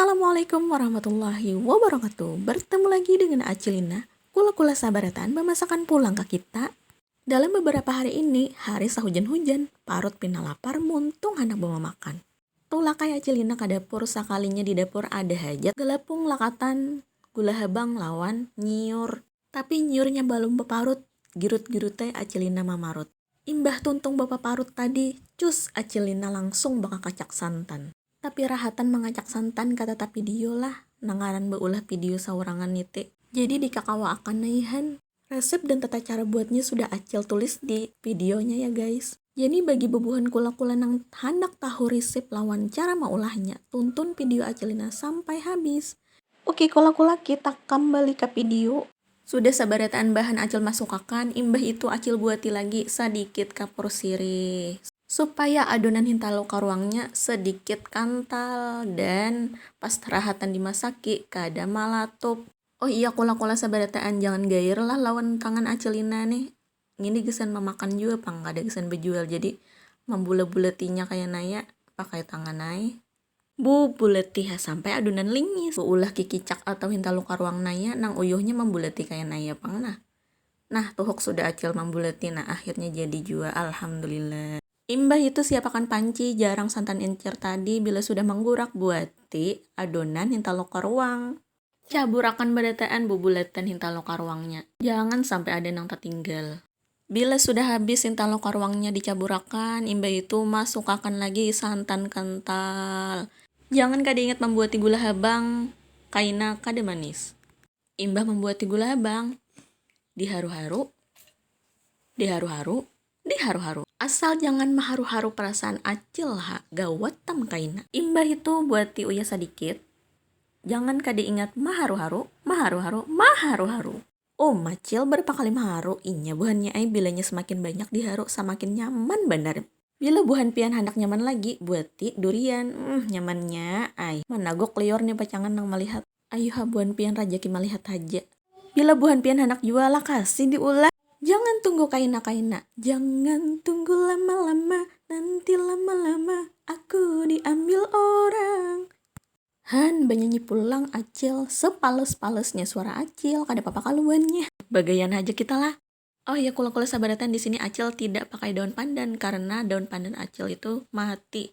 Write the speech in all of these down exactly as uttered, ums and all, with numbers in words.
Assalamualaikum warahmatullahi wabarakatuh. Bertemu lagi dengan Acilina. Kula-kula sabarataan bamasakan pulang ka kita. Dalam beberapa hari ini, hari sahujan-hujan, parut pina lapar, muntung handak bamamakan. Tulak ai Acilina ka dapur, sakalinya di dapur ada hajat, galapung lakatan gula habang lawan nyiur. Tapi nyiurnya balum baparut, girut-girut ai Acilina mamarut. Imbah tuntung bapaparut tadi, cus Acilina langsung bakakacak santan. Tapi rahatan mangacak santan kada tapidio lah, nang ngaran baulah pidio saurangan niti. Jadi dikakawaakan naihan. Resep dan tata cara buatnya sudah Acil tulis di videonya ya guys. Jadi bagi bubuhan kula-kula nang handak tahu resep lawan cara maulahnya, tuntun video Acilina sampai habis. Oke, kula-kula kita kambali ka video. Sudah sabarataan bahan Acil masukakan, imbah itu Acil buati lagi sadikit kapur sirih. Supaya adonan hintalu karuangnya sedikit kantal dan pas rahatan dimasaki kada malatup. Oh iya, kula-kula sabarataan, jangan gair lah lawan tangan Acilina nih. Ngini gasan mamakan jua pang, kada gasan bajual. Jadi mambula-bulatinya kaya naya pakai tangan ai. Bu bulati ha sampai adonan lingis. Baulah kikicak atau hintalu karuang naya nang uyuhnya mambulati kaya naya pang nah. Nah, tuhuk sudah Acil mambulati, nah akhirnya jadi jua, alhamdulillah. Imbah itu siapakan panci, jarang santan encer tadi, bila sudah manggurak buati adonan hintalu karuang. Caburakan barataan bubulatan hintalu karuangnya. Jangan sampai ada nang tatinggal. Bila sudah habis hintalu karuangnya dicaburakan, imbah itu masukakan lagi santan kental. Jangan kada ingat mambuati gula habang, kaina kada manis. Imbah mambuati gula habang, diharu-haru, diharu-haru, diharu-haru. Asal jangan maharu-haru perasaan Acil ha, gawat tam kaina. Imbah itu buati uyah sadikit, jangan kada ingat maharu-haru, maharu-haru, maharu-haru. Um, Acil berapa kali maharu, inya buhannya ai, bilanya semakin banyak diharu, samakin nyaman banar. Bila buhan pian handak nyaman lagi, buati durian. Hmm, nyamannya ai. Managuk liur nih pacangan nang malihat. Ayuha buhan pian rajaki malihat haja. Bila buhan pian handak jua, lakasi diulah. Jangan tunggu kaina-kaina. Jangan tunggu lama-lama, nanti lama-lama aku diambil orang. Han, banyanyi pulang Acil, sepales-palesnya suara Acil, kada papa kaluannya. Bagayan haja kita lah. Oh ya, kula-kula sabarataan, di sini Acil tidak pakai daun pandan karena daun pandan Acil itu mati.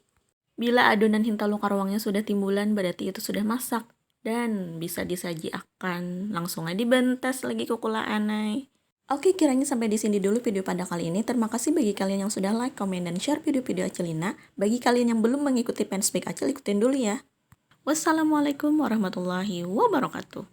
Bila adonan hintalu karuangnya sudah timbulan, berarti itu sudah masak dan bisa disajiakan. Langsung aja dibentas lagi kukulaan ai. Oke, kiranya sampai di sini dulu video pada kali ini. Terima kasih bagi kalian yang sudah like, comment, dan share video-video Acilina. Bagi kalian yang belum mengikuti fanspage Acil, ikutin dulu ya. Wassalamualaikum warahmatullahi wabarakatuh.